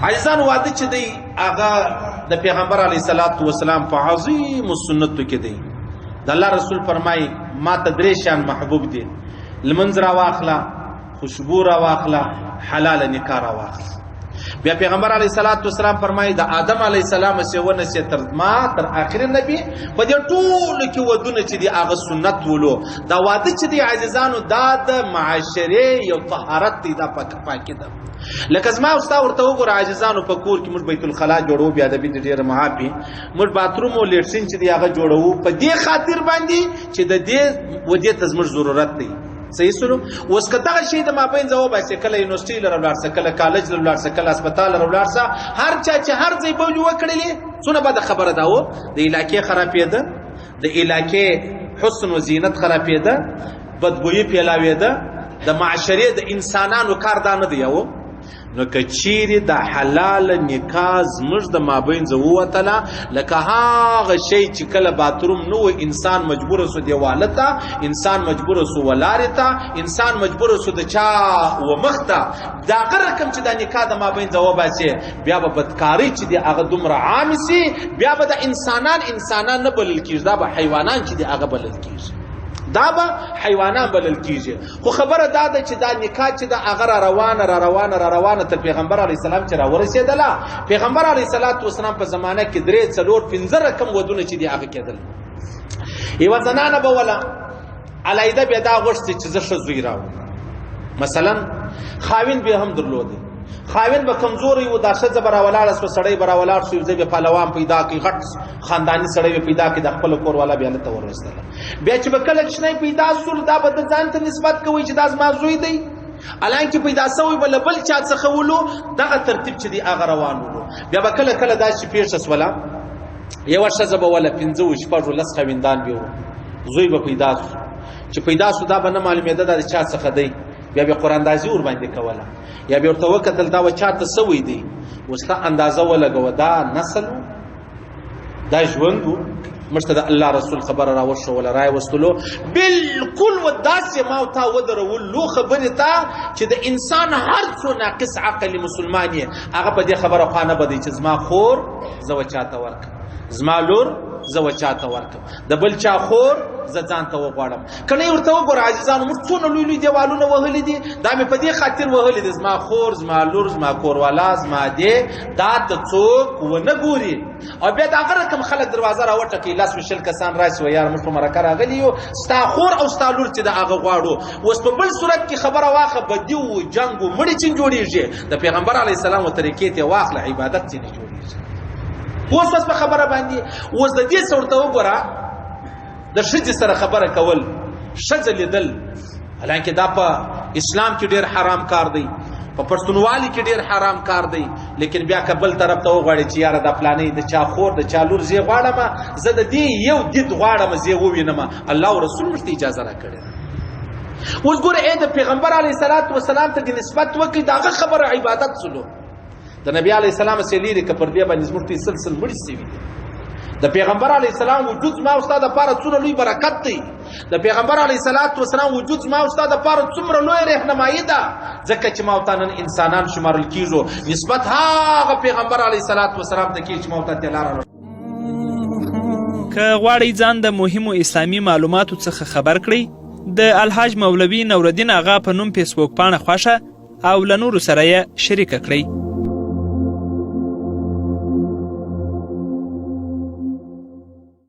عزیزان، واده چې دی هغه د پیغمبر علی صلوات و سلام په عظیم سنتو کې دی. د الله رسول فرمای، ما ته درې شان محبوب دي: لمنځ را واخله، خوشبو را واخله، حلال نکاح را واخله. بیا پیغمبر علی صلوات و سلام فرمای، د آدم علی السلام سیونه سي تر ما تر اخر نبی په دې ټول کې ودونه چې دی هغه سنت ولو. دا واده چې دی عزیزانو، دا د معاشره یو طهارت دی، دا پاک پاکي ده. لکه زما او ستا ورته وګوره عزیزانو، په کور کې موږ بیت الخلا جوړو، بیا د دې ډېر معافي، موږ باتروم او لیټرین چې دی هغه جوړو په دې خاطر باندې چې د دې ودې ته زموږ ضرورت دی. صحیح سره اوس که دغه شی د مابین ځواب باسي، کله یونیورسيټي لره ولاړ سه، کله کالج لره ولاړ سه، کله هسپتال لره ولاړ سه، هر چا چې هر ځای بولی وکړلې، څونه بده خبره ده. و د علاقې خرابېده، د علاقې حسن و زینت خرابېده، بدبویي پیلاوېده. د معاشرې د انسانانو کار دا نه دی. یو نو کچيري د حلال نکاح زموږ د مابین زه ووتله، لکه هغه شی چې کله باتروم نو انسان مجبور سو دیواله ته، انسان مجبور سو ولارې ته، انسان مجبور سو د چا و مخ ته، دا غره رقم چې د نکاح د مابین زه وباسي، بیا به بدکاری چې دی هغه دومره عام سي، بیا به د انسانان انسانان نه بلل کیږي، دا به حیوانان چې دی هغه بلل کیږي، دا به حیوانان بلل کیږي. خو خبره دا ده چې دا نکاح چې دا هغه را روانه را روانه را روانه تر پیغمبر علی السلام چې را ورسېدله، پیغمبر علی صلوات و سلام په زمانه کې درې، څلور، پنځه رقم ودونه چې دی هغه کېدل. یو زنانه به ولا علایده بیا دا غوښتي چې زه ښه زوی راوړم. مثلا خاوند به هم درلود، خاوند به کمزوري و، دا ښځه به راولاړه سوه، سړی به راولاړ شو، یو ځای به پهلوان پیدا کړي، غټ خانداني سړی به پیدا کړي، د خپل کور والا بیا لته ورستله. بیا چې به کله کوچنی پیدا سول، دا به د ځان ته نسبت کوي چې دا زما زوی دی، الانکه پیدا سوی به له بل چا څخه ولو. دغه ترتیب چې دی هغه روان ولو. بیا به کله کله داسې پېښه سوله، یوه ښځه به وله پنځه و شپږ و لس خاوندان به وو، زوی به پیدا سو، چې پیدا سو دا به نه معلومېده دا د چا څخه دی. بیا به قراندازي ور باندې کوله، یا به ورته وکتل دا و چاته سوی دی. اوس ته اندازه ولګوه، دا نسل، دا ژوند وو. موږ ته د الله رسول خبره را وښوله، را وستلو بالکل و داسې ما او تا ودرولو خبرې ته چې د انسان هر څو ناقص عقل مسلمان یې هغه په دې خبره خوا نه بدی چې زما خور زه و چاته ورکم، زما لور زه و چاته ورکم، د بل چا خور زه ځان ته وغواړم. کنه ورته وګوره عزیزانو، موږ څونه لوی لوی دیوالونه وهلي دي، دا مې په دې خاطر وهلي دي، زما خور، زما لور، زما کوروالا، زما دې دا ته څوک ونه ګوري. او بیا دا غره کم خلک دروازه را وټکي، لاس وشل کسان راشي، و یار موږ په مرکه راغلي یو، ستا خور او ستا لور چې د هغه غواړو. اوس په بل صورت کې خبره واخه، بدی و جنگ و مړي چې جوړیږي، د پیغمبر علی السلام و طریقې ته واخله، عبادت چې نه جوړیږي. اوس بس په خبره باندې اوس د دې څه وګوره، د ښځې سره خبره کول، ښځه لیدل، حالانکه دا په اسلام کې ډیر حرام کار دی، په پښتونوالي کې ډیر حرام کار دی، لیکن بیا که بل طرف ته وغواړي چې یاره دا فلانې د چا خور، د چا لور زه غواړم، زه د دې یو دید غواړم، زه ووینم، الله او رسول موږ ته اجازه راکړې ده. اوس ګوره، ای د پیغمبر علی صلوات و سلام ته د نسبت وکړي، داغه خبره عبادت سلو. د نبی علی السلام سره لري که پر دې باندې زموږ ته سلسل مړي سوي دي. د پیغمبر علی السلام وجود ما استاد لپاره څومره لوی برکت دی، د پیغمبر علی صلوات و سلام وجود ما استاد لپاره څومره لوی رهنمایي ده، ځکه چې ما او تا نن انسانان شمارل کیږو، نسبت هغه پیغمبر علی صلوات و سلام ته کیږي چې ما او تا ته لاره. که غواړئ ځان د مهمو اسلامي معلوماتو څخه خبر کړئ، د الحاج مولوي نورالدین آغا په نوم فیسبوک پاڼه خوښه او له نورو سره یې شریکه کړئ.